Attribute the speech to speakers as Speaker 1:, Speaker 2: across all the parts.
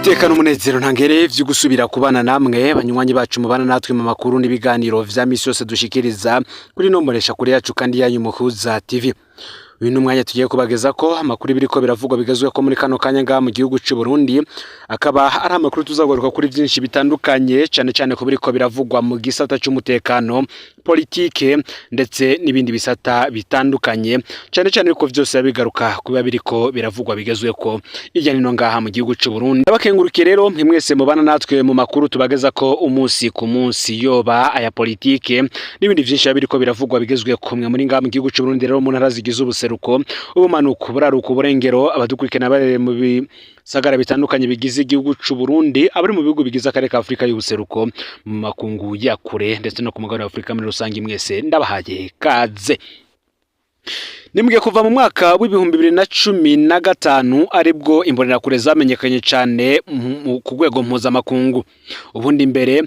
Speaker 1: Niteka n'umunezero ntangere vyo gusubira kubana namwe, banywanyi bacu mubana natwe mu makuru n'ibiganiro vya misi yose dushikiriza kuri no mbonesha kure yacu kandi yanyu Muhuza TV. Uyu ni umwanya tugiye kubageza ko amakuru biriko biravugwa bigezweho ko muri kano kanya ngaha mu gihugu c'u Burundi, akaba ari amakuru tuzagaruka kuri vyinshi bitandukanye, cane cane ku biriko biravugwa mu gisata c'umutekano, politike ndetse n'ibindi bisata bitandukanye, cane cane ariko vyose bigaruka kuba biriko biravugwa bigezweko hirya nino ngaha mu gihugu c'u Burundi. Abakengurukiye rero mwese mubana natwe mu makuru tubageza ko umunsi ku munsi, yoba aya politike n'ibindi vyinshi biba biriko biravugwa bigezweko mwe muri ngaha mu gihugu c'u Burundi. Rero mu ntara zigize ubuseruko, ubumanuko, buraruko, uburengero, abadukurikirana barere mu bisagara bitandukanye bigize igihugu c'u Burundi, abari mu bihugu bigize akarere ka Afurika y'ubuseruko, mu makungu ya kure ndetse no ku mugabane wa Afurika muri rusange, mwese ndabahaye kaze. Nimbwiye kuva mu mwaka w'2015 aribwo imbonerakure zamenyekanye cane ku rwego mpuzamakungu. Ubundi imbere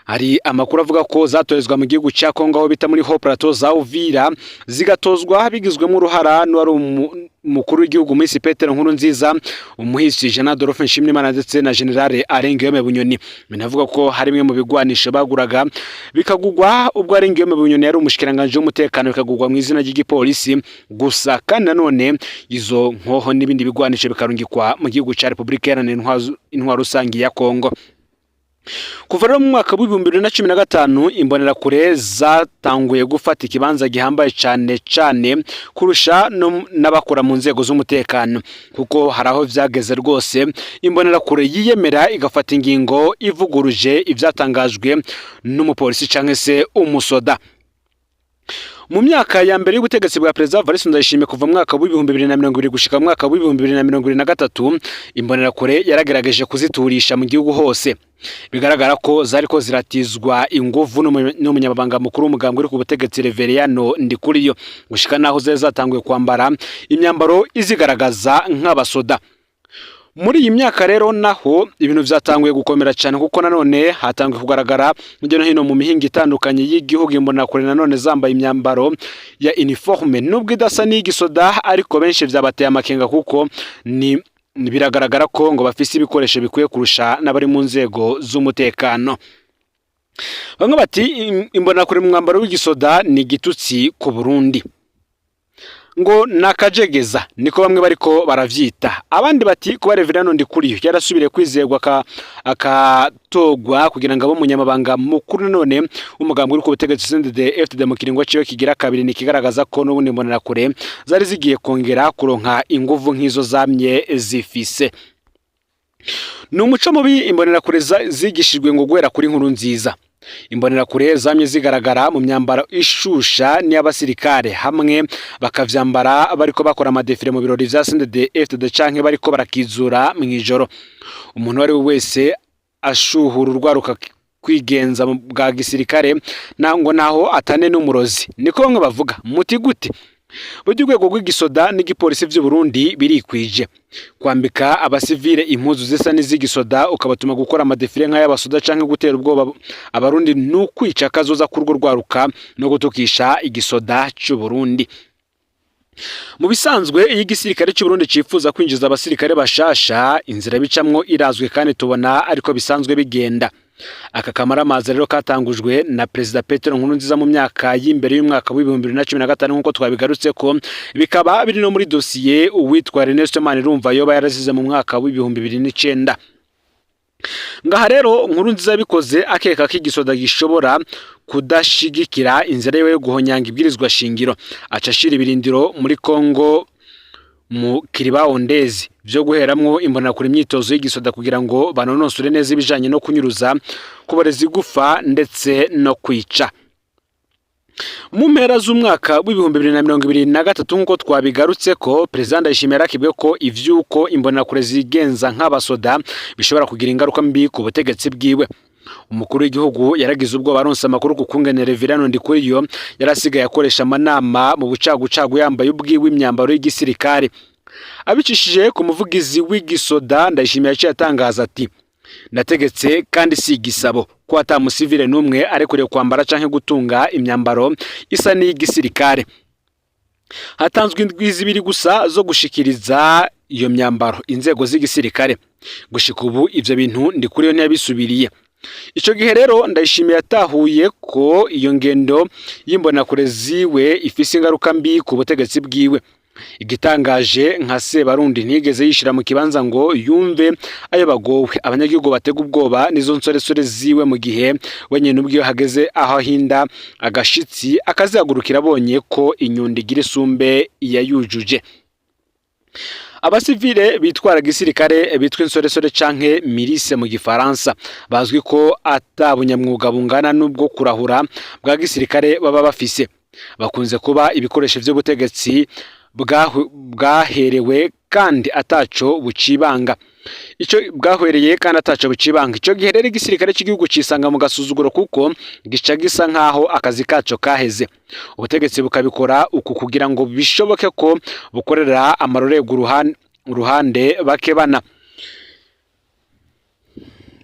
Speaker 1: hari amakuru avuga ko zatorezwa mu gihugu ca Kongo, aho bita muri Haut Plateau za Uvira, zigatozwa bigizwemo uruhara n'uwari umukuru w'igihugu Miss Petero Nkurunziza, umuhisi Jean Adolphe Nshimirimana ndetse na General Alain Guillaume Bunyoni. Binavuga ko hari bimwe mu bigwanisho baguraga bikagugwa ubwo Alain Guillaume Bunyoni yari umushikiranganje w'umutekano, bikagugwa mu izina ry'igipolisi gusa. Kandi nanone izo nkoho n'ibindi bigwanisho bikarungikwa mu gihugu ca Republika Iharanira Intwaro Rusangi ya Kongo. Kuva rero mu mwaka w'2015 imbonerakure zatanguye gufata ikibanza gihambaye cane cane kurusha n'abakora mu nzego z'umutekano, kuko hari aho vyageze rwose imbonerakure yiyemera igafata ingingo ivuguruje ivyatangajwe n'umupolisi canke se umusoda. Mu myaka ya mbere y'ubutegetsi bwa Perezida Evariste Ndayishimiye, kuva mu mwaka w'2020 gushika mu mwaka w'2023, imbonerakure yaragerageje kuziturisha mu gihugu hose. Bigaragara ko zariko ziratizwa inguvu n'umunyamabanga mukuru w'umugambwe uri ku butegetsi, Reveriyano Ndikuriyo, gushika naho zari zatanguye kwambara imyambaro izigaragaza nk'abasoda. Muri iyi myaka rero naho ibintu vyatanguye gukomera cyane, kuko nanone hatanguye kugaragara hirya no hino mu mihingo itandukanye y'igihugu imbonerakure nanone zambaye imyambaro ya uniforme, nubwo idasa n'igisoda, ariko benshi vyabateye amakenga, kuko ni biragaragara ko ngo bafise ibikoresho bikwiye kurusha n'abari mu nzego z'umutekano. Bamwe bati imbonerakure mu mwambaro w'igisoda ni igitutsi ku Burundi, ngo nakajegeza, niko bamwe bariko baravyita. Abandi bati kuba Reveriyano Ndikuriyo yarasubiriye kwizerwa akatogwa kugira ngo abe umunyamabanga mukuru nanone w'umugambwe uri ku butegetsi CNDD FDD mu kiringo ciwe kigira kabiri, ni ikigaragaza ko n'ubundi imbonerakure zari zigiye kongera kuronka inguvu nk'izo zamye zifise. Ni umuco mubi imbonerakure zigishijwe ngo guhera kuri Nkurunziza. Imbonerakure zamye zigaragara mu myambaro ishusha n'iy'abasirikare, hamwe bakavyambara bariko bakora amadéfilé mu birori vya CNDD FDD canke bariko barakizura mw'ijoro. Umuntu uwo ari we wese ashuhura urwaruka kwigenza bwa gisirikare ngo naho atane n'umurozi, niko bamwe bavuga. Muti gute? Burya urwego rw'igisoda n'igipolisi vy'u Burundi birikwije. Kwambika abasivile impuzu zisa n'iz'igisoda, ukabatuma gukora amadéfilé nk'ay'abasoda canke gutera ubwoba abarundi, ni ukwica akazoza k'urwo rwaruka no gutukisha igisoda c'u Burundi. Mu bisanzwe, iyo igisirikare cy'u Burundi cifuza kwinjiza abasirikare bashasha, inzira bicamwo irazwi kandi tubona ariko bisanzwe bigenda. Aka kamaramaza rero katangujwe na Perezida Petero Nkurunziza mu myaka y'imbere y'umwaka w'2015, nk'uko twabigarutse ko bikaba biri no muri dosiye uwitwa Ernest Manirumva yoba yarasize mu mwaka w'2009. Ngaha rero Nkurunziza yabikoze akeka ko igisoda gishobora kudashigikira inzira yiwe yo guhonyanga ibwirizwa shingiro, aca ashira ibirindiro muri Kongo mu Kiribaho Ndezi vyo guheramwo imbonerakure imyitozo y'igisoda, kugira ngo banonosore neza ibijanye no kunyuruza, kuboreza igufa ndetse no kwica. Mu mpera z'umwaka w'2023, nk'uko twabigarutse ko Perezida Ndayishimiye yarakibwe ko ivy'uko imbonerakure zigenza nk'abasoda bishobora kugira ingaruka mbi ku butegetsi bwiwe. Umukuru w'igihugu yaragize ubwoba aronse amakuru ku kungene Reveriyano Ndikuriyo yarasigaye akoresha amanama mu bucagucagu yambaye ubwiwe imyambaro y'igisirikare. Abicishije ku muvugizi w'igisoda, Ndayishimiye yaciye atangaza ati: "Ndategetse kandi si igisabo ko ata musivile n'umwe arekuriwe kwambara canke gutunga imyambaro isa n'iy'igisirikare." Hatanzwe indwi 2 gusa zo gushikiriza iyo myambaro inzego z'igisirikare. Gushika ubu ivyo bintu Ndikuriyo ntiyabisubiriye. Ico gihe rero Ndayishimiye yatahuye ko iyo ngendo y'imbonerakure ziwe ifise ingaruka mbi ku butegetsi bwiwe. Igitangaje, nka Sebarundi ntiyigeze yishira mu kibanza ngo yumve ayo bagowe abanyagihugu batega ubwoba n'izo nsoresore ziwe, mu gihe we nyene ubwiwe hageze aho ahinda agashitsi akazihagurukira abonye ko inyundo igira isumbe yayujuje. Abasivile bitwara gisirikare bitwa insoresore canke milice mu gifaransa bazwi ko ata bunyamwuga bungana n'ubwo kurahura bwa gisirikare baba bafise. Bakunze kuba ibikoresho vy'ubutegetsi bwaherewe kandi ataco bucibanga, ico bwahwereye kandi ataco bucibanga. Ico gihe rero igisirikare cy'igihugu cisanga mu gasuzuguro, kuko gica gisa nkaho akazi kaco kaheze. Ubutegetsi bukabikora uku kugira ngo bishoboke ko bukorera amarorerwa uruhande bakebana.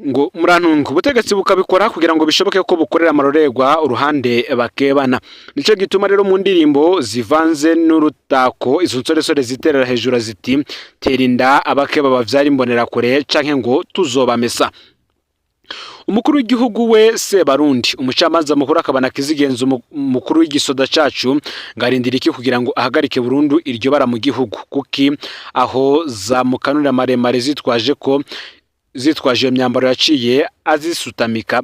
Speaker 1: Ngo murantunga, ubutegetsi bukabikora kugira ngo bishoboke ko bukorera amarorerwa uruhande bakebana. Nico gituma rero mu ndirimbo zivanze n'urutako izo nsoresore ziterera hejuru ziti: "Tera inda abakeba bavyara imbonerakure", canke ngo "Tuzobamesa". Umukuru w'igihugu we Sebarundi, umucamanza mukuru akaba na kizigenza mukuru w'igisoda cacu, ngarindira iki kugira ngo ahagarike burundu iryo bara mu gihugu? Kuki aho za mukanurira maremare zitwaje ko zitwaje iyo myambaro yaciye azisutamika,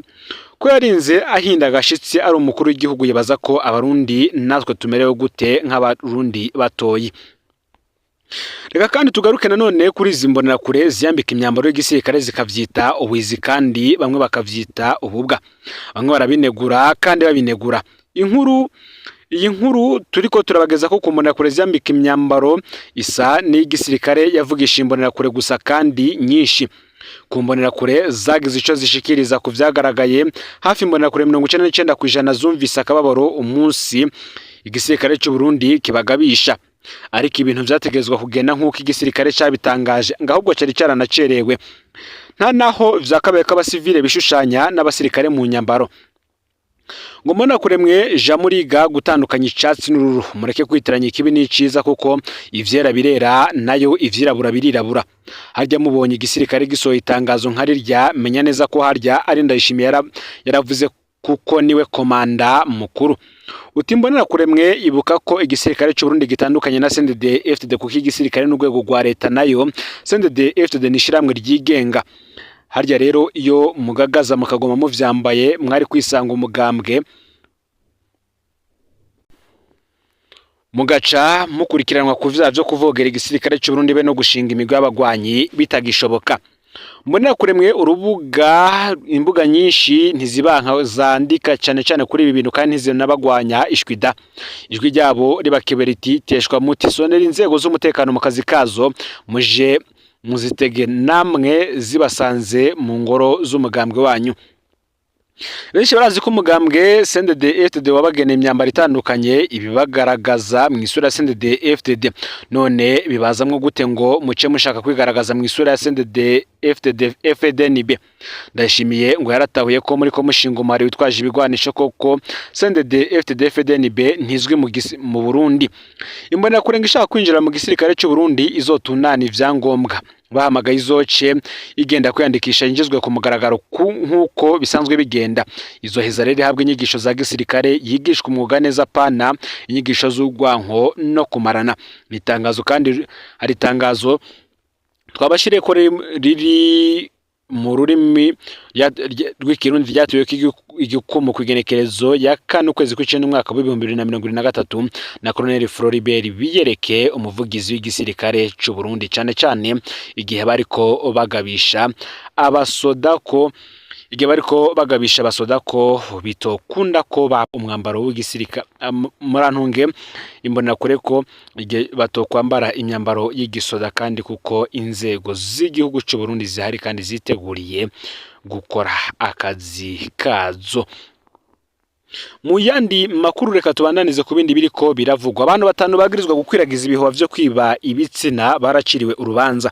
Speaker 1: ko yarinze ahinda agashitsi ari umukuru w'igihugu? Yibaza ko abarundi natwe tumerewe gute nk'abarundi batoyi? Reka kandi tugaruke nanone kuri izi mbonerakure ziyambika imyambaro y'igisirikare zikavyita ubuhizi, kandi bamwe bakavyita ububwa. Bamwe barabinegura kandi babinegura. Inkuru iyi nkuru turiko turabageza ko ku mbonerakure ziyambika imyambaro isa n'iy'igisirikare yavugisha imbonerakure gusa kandi nyinshi. Ku mbonerakure zagize ico zishikiriza ku vyagaragaye, hafi imbonerakure 99% zumvise akababaro umunsi igisirikare c'u Burundi kibagabisha. Ariko ibintu vyategerezwa kugenda nk'uko igisirikare cabitangaje, ngo ahubwo cari caranacerewe. Nta naho vyakabaye ko abasivile bishushanya n'abasirikare mu nyambaro. Ngo mbona kuremwe ja muriga gutandukanya icatsi n'ururu, mureke kwitiranya ikibi n'iciza, kuko ivyera birera nayo ivyirabura birirabura. Harya mubonye igisirikare gisohoye itangazo nka rirya, menya neza ko harya ari Ndayishimiye yaravuze, kuko niwe komanda mukuru. Uti: "Mbonera kuremwe, ibuka ko igisirikare cy'u Burundi gitandukanye na CNDD FDD, kuko igisirikare n'urwego rwa leta, nayo CNDD FDD ni ishyirahamwe ryigenga." Harya rero iyo mugagaza mukagoma muvyambaye, mwari kwisanga umugambwe mugaca mukurikiranwa ku vyaha vyo kuvogera igisirikare cy'u Burundi be no gushinga imigwi y'abagwanyi bitagishoboka. Mbonera kuremwe, urubuga imbuga nyinshi ntizibanka zandika cyane cyane kuri ibi bintu, kandi ntizinabagwanya ishwida. Ijwi ryabo ribakebera riti: "Teshwa muti sonera inzego z'umutekano mu kazi kazo, muje muzitege namwe zibasanze mu ngoro z'umugambwe wanyu." Benshi barazi ko umugambwe CNDD FDD wabageneye imyambaro itandukanye ibibagaragaza mu isura ya CNDD FDD. None bibazamwo gute ngo muce mushaka kwigaragaza mu isura ya CNDD FDD FDNB? Ndayishimiye ngo yaratahuye ko muri ko mushinga umubare witwaje ibigwanisho, koko CNDD FDD FDNB ntizwi mu Burundi. Imbonerakure ngo ishaka kwinjira mu gisirikare cy'u Burundi izotunana ivyangombwa bahamagaye, izoce igenda kwiyandikisha, yinjizwe ku mugaragaro nk'uko bisanzwe bigenda. Izoheza rero ihabwa inyigisho za gisirikare, yigishwa umwuga neza, pana inyigisho z'urwanko no kumarana. Ni itangazo, kandi hari itangazo twabashiriye ko riri mu rurimi rw'ikirundi ryatuwe igikumu ku igenekerezo ya 4 ukwezi kw'icenda umwaka w'2023 na Colonel Floribert Biyereke, umuvugizi w'igisirikare c'u Burundi, cane cane igihe bariko bagabisha abasoda ko igihe bariko bagabisha abasoda ko bitokunda ko ba umwambaro w'igisirikare, murantunge, imbonerakure ko igihe batokwambara imyambaro y'igisoda, kandi kuko inzego z'igihugu c'u Burundi zihari kandi ziteguriye gukora akazi kazo. Mu yandi makuru, reka tubandanize ku bindi biriko biravugwa. Abantu batanu bagirizwa gukwiragiza ibihuha vyo kwiba ibitsina baraciriwe urubanza.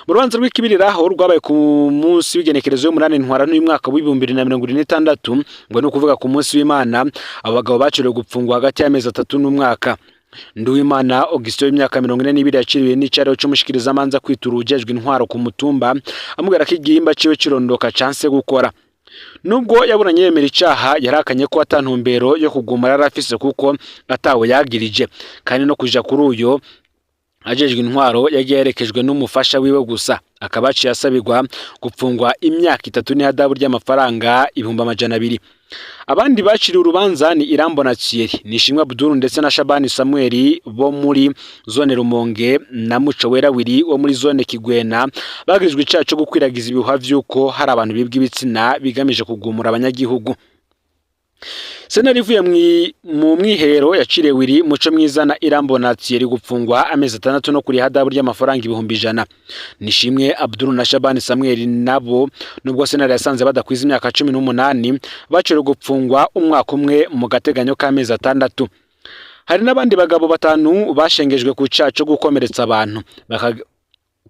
Speaker 1: Mu rubanza rw'ikibiriraho rwabaye ku munsi w'igenekerezo y'umunani ntwarante y'umwaka w'2026, ngo ni ukuvuga ku munsi w'Imana, abo bagabo baciriwe gupfungwa hagati y'amezi 3 n'umwaka. Nduwimana Augustin w'imyaka 42 yaciriwe n'icariho c'umushikirizamanza kwitura uwujejwe intwaro ku mutumba, amubwira ko igihimba ciwe cirondoka canse gukora. Nubwo yaburanye yemera icaha, yarahakanye ko ata ntumbero yo kuguma yari afise, kuko atawe yagirije, kandi no kuja kuri uyo ajejwe intwaro yagiye yaherekejwe n'umufasha wiwe gusa. Akaba yaciye asabirwa gupfungwa imyaka 3 n'ihadabu ry'amafaranga 200,000. Abandi baciriwe urubanza ni Irambona Thierry, Nishimwe Abdul ndetse na Shabani Samuel bo muri zone Rumonge na Muco Wera Wiri wo muri zone Kigwena, bagirizwe icaha co gukwiragiza ibihuha vy'uko hari abantu bibwa ibitsina bigamije kugumura abanyagihugu. Sentare ivuye mu mwiherero yaciriye Wiri Muco Mwiza na Irambona Thierry gupfungwa amezi 6 no kuriha ihadabu ry'amafaranga 100,000. Nishimwe Abdul na Shabani Samuel nabo, nubwo sentare yasanze badakwiza imyaka 18, baciriwe gupfungwa umwaka umwe mu gateganyo k'amezi 6. Hari n'abandi bagabo batanu bashengejwe ku caha co gukomeretsa abantu,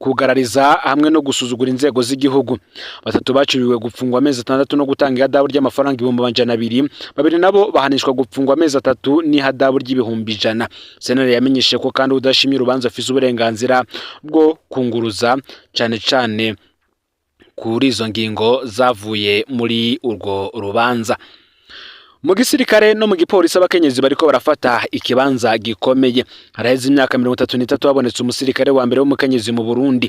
Speaker 1: kugarariza hamwe no gusuzugura inzego z'igihugu. Batatu baciriwe gupfungwa amezi 6 no gutanga ihadabu ry'amafaranga 200,000, babiri nabo bahanishwa gupfungwa amezi 3 n'ihadabu ry'100,000. Sentare yamenyesheje ko kandi udashimye urubanza afise uburenganzira bwo kunguruza, cane cane kuri izo ngingo zavuye muri urwo rubanza. Mu gisirikare no mu gipolisi abakenyezi bariko barafata ikibanza gikomeye. Haraheze imyaka 33 habonetse umusirikare wa mbere w'umukenyezi mu Burundi.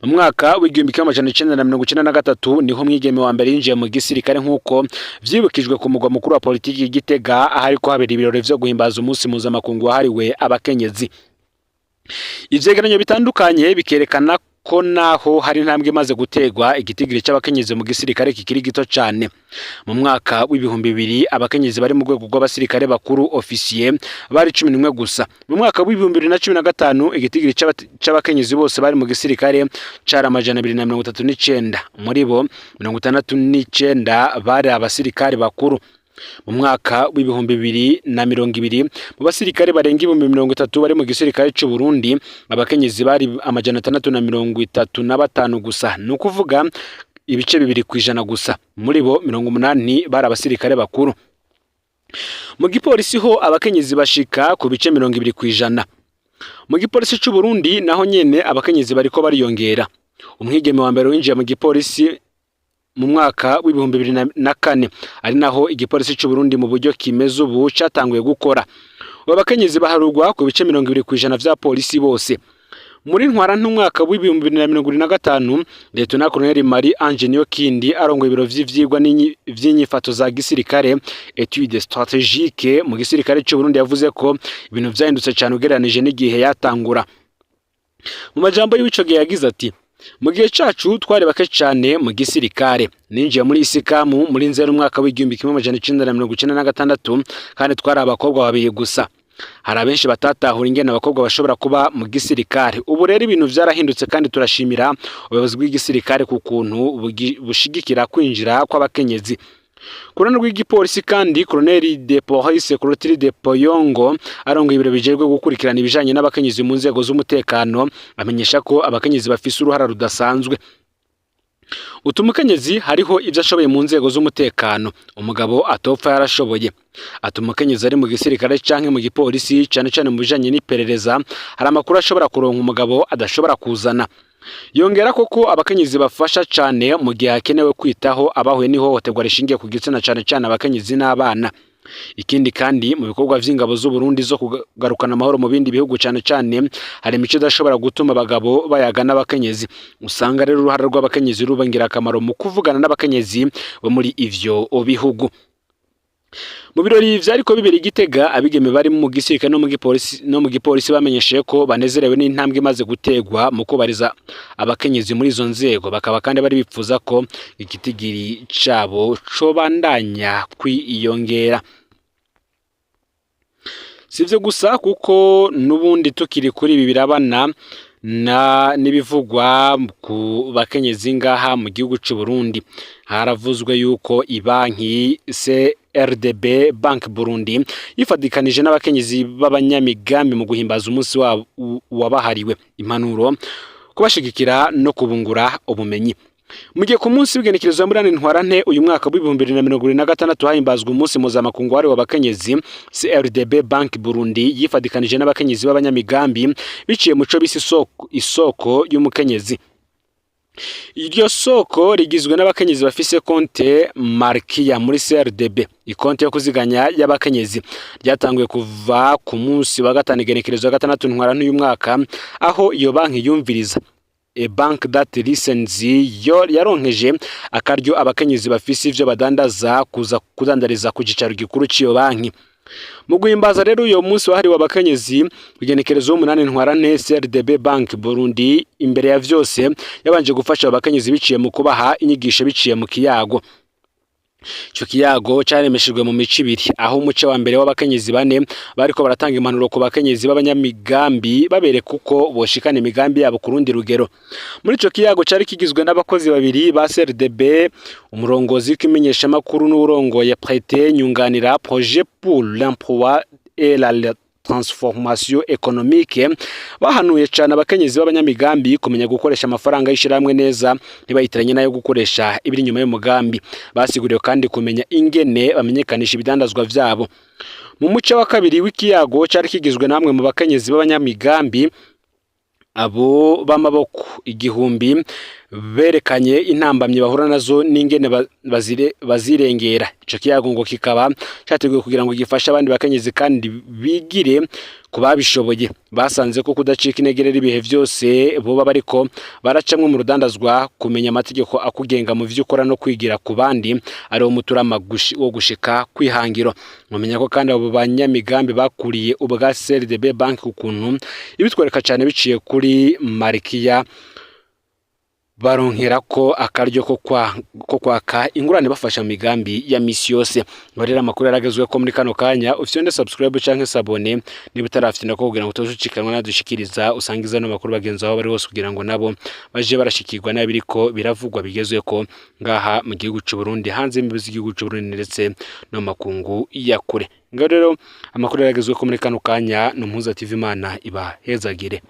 Speaker 1: Mu mwaka w'1993 niho umwigeme wa mbere yinjiye mu gisirikare, nk'uko vyibukijwe ku mugwa mukuru wa politiki i Gitega, ahariko habera ibirori vyo guhimbaza umunsi mpuzamakungu wahariwe abakenyezi. Ivyegeranyo bitandukanye bikerekana ko naho hari intambwe imaze guterwa, igitigiri c'abakenyezi mu gisirikare kikiri gito cane. Mu mwaka w'2000 abakenyezi bari mu rwego rw'abasirikare bakuru, officier, bari 11 gusa. Mu mwaka w'2015 igitigiri c'abakenyezi bose bari mu gisirikare cari 239, muri bo 69 bari abasirikare bakuru. Mu mwaka w'2020, mu basirikare barenga 30,000 bari mu gisirikare c'u Burundi, abakenyezi bari 635 gusa, ni ukuvuga ibice 2% gusa. Muri bo 80 bari abasirikare bakuru. Mu gipolisi ho abakenyezi bashika ku bice 20%. Mu gipolisi c'u Burundi naho nyene abakenyezi bariko bariyongera. Umwigeme wa mbere winjiye mu gipolisi mu mwaka w'2004, ari naho igipolisi c'u Burundi mu buryo kimeze ubu catanguye gukora. Ubu abakenyezi baharurwa ku bice 20% vya polisi bose. Muri ntwarante umwaka w'2025, Lieutenant Colonel Marie Ange Niyokindi, arongoye ibiro vy'ivyigwa vy'inyifato za gisirikare, études stratégiques, mu gisirikare c'u Burundi, yavuze ko ibintu vyahindutse cane ugereranije n'igihe yatangura. Mu majambo y'ico gihe yagize ati: "Mu gihe cacu twari bake cane mu gisirikare. Ninjiye muri ISCAM muri Nzero umwaka w'1996, kandi twari abakobwa babiri gusa. Hari abenshi batatahura ingene abakobwa bashobora kuba mu gisirikare. Ubu rero ibintu vyarahindutse, kandi turashimira ubuyobozi bw'igisirikare ku kuntu bushigikira kwinjira kw'abakenyezi." Ku ruhande rw'igipolisi kandi, Colonel de Police Clotilde Poyongo, arongoye ibiro bijejwe gukurikirana ibijanye n'abakenyezi mu nzego z'umutekano, amenyesha ko abakenyezi bafise uruhara rudasanzwe. Utu umukenyezi hariho ivyo ashoboye mu nzego z'umutekano umugabo atopfa yarashoboye. Ati umukenyezi ari mu gisirikare canke mu gipolisi, cane cane mu bijanye n'iperereza, hari amakuru ashobora kuronka umugabo adashobora kuzana. Yongera koko abakenyezi bafasha cane mu gihe hakenewe kwitaho abahuye n'ihohoterwa rishingiye ku gitsina, cane cane abakenyezi n'abana. Ikindi kandi, mu bikorwa vy'ingabo z'u Burundi zo kugarukana amahoro mu bindi bihugu, cane cane hari imico idashobora gutuma abagabo bayaga n'abakenyezi. Usanga rero uruhara rw'abakenyezi ruba ingirakamaro mu kuvugana n'abakenyezi bo muri ivyo bihugu. Mu birori vyariko bibera i Gitega, abigeme bari mu gisirikare no mu gipolisi bamenyesheje ko banezerewe n'intambwe imaze gutegwa mu kubariza abakenyezi muri izo nzego, bakaba kandi bari bipfuza ko igitigiri cabo cobandanya kwiyongera. Sivyo gusa, kuko n'ubundi tukiri kuri ibi birabana na n'ibivugwa ku bakenyezi ngaha mu gihugu c'u Burundi, haravuzwe yuko ibanki CRDB Bank Burundi yifadikanije n'abakenyezi b'abanyamigambi mu guhimbaza umunsi wabo wabahariwe, impanuro, kubashigikira no kubungura ubumenyi. Mu gihe ku munsi w'igenekerezo ya 8 Ntwarante uyu mwaka w'2026 hahimbazwa umunsi mpuzamakungu wahariwe abakenyezi, CRDB Bank Burundi yifadikanije n'abakenyezi b'abanyamigambi biciye muco bise isoko y'umukenyezi. Iryo soko rigizwe n'abakenyezi bafise konte Malkia muri CRDB, ikonte yo kuziganya y'abakenyezi. Ryatanguye kuva ku munsi wa gatanu, igenekerezo ya 6 Ntwarante uyu mwaka, aho iyo banki yumviriza, a bank that listens, yo yaronkeje akaryo abakenyezi bafise ivyo badandaza kuza kudandariza ku cicaro gikuru c'iyo banki. Mu guhimbaza rero uyo munsi wahariwe abakenyezi, igenekerezo w'8 Ntwarante, CRDB Bank Burundi imbere ya vyose yabanje gufasha abakenyezi biciye mu kubaha inyigisho biciye mu kiyago. Ico kiyago caremeshejwe mu mico ibiri, aho umuce wa mbere w'abakenyezi bane bariko baratanga impanuro ku bakenyezi b'abanyamigambi, babereka uko boshikana imigambi yabo ku rundi rugero. Muri ico kiyago cari kigizwe n'abakozi babiri ba CRDB, umurongozi w'ikimenyeshamakuru n'uwurongoye Prete Nyunganira, projet pour l'emploi et la transformation économique, bahanuye cane abakenyezi b'abanyamigambi kumenya gukoresha amafaranga y'ishirahamwe neza, ntibayitiranye nayo gukoresha ibiri inyuma y'umugambi. Basiguriwe kandi kumenya ingene bamenyekanisha ibidandazwa vyabo. Mu muce wa kabiri w'ikiyago cari kigizwe namwe mu bakenyezi b'abanyamigambi, abo b'amaboko 1000 berekanye intambamyi bahura nazo n'ingene bazirengera. Ico kiyago ngo kikaba categuwe kugira ngo gifashe abandi bakenyezi kandi bigire ku babishoboye. Basanze ko kudacika intege rero ibihe vyose boba bariko baracamwo mu rudandazwa, kumenya amategeko akugenga mu vyo ukora no kwigira ku bandi ariwo muturama wo gushika kwihangiro. Mumenya ko kandi abo banyamigambi bakuriye ubwa CRDB Bank ukuntu ibitwereka cane biciye kuri Malkia, baronkera ko akaryo ko kwaka ingurane bafasha mu migambi ya misi yose. Ngo rero amakuru yaragezwe ko muri kano kanya ufyonde subscribe canke s'abonner niba utarafyonda ko, kugira ngo utazucikanwa nadushikiriza. Usangiza no makuru bagenzi aho bari hose kugira ngo nabo baje barashikirwa n'abiriko biravugwa bigezweko ngaha mu gihugu c'u Burundi, hanze y'imbibi z'igihugu c'u Burundi, ndetse no mu makungu ya kure. Ngo rero amakuru yaragezwe ko muri kano kanya ni Umuhuza TV. Imana ibahezagire.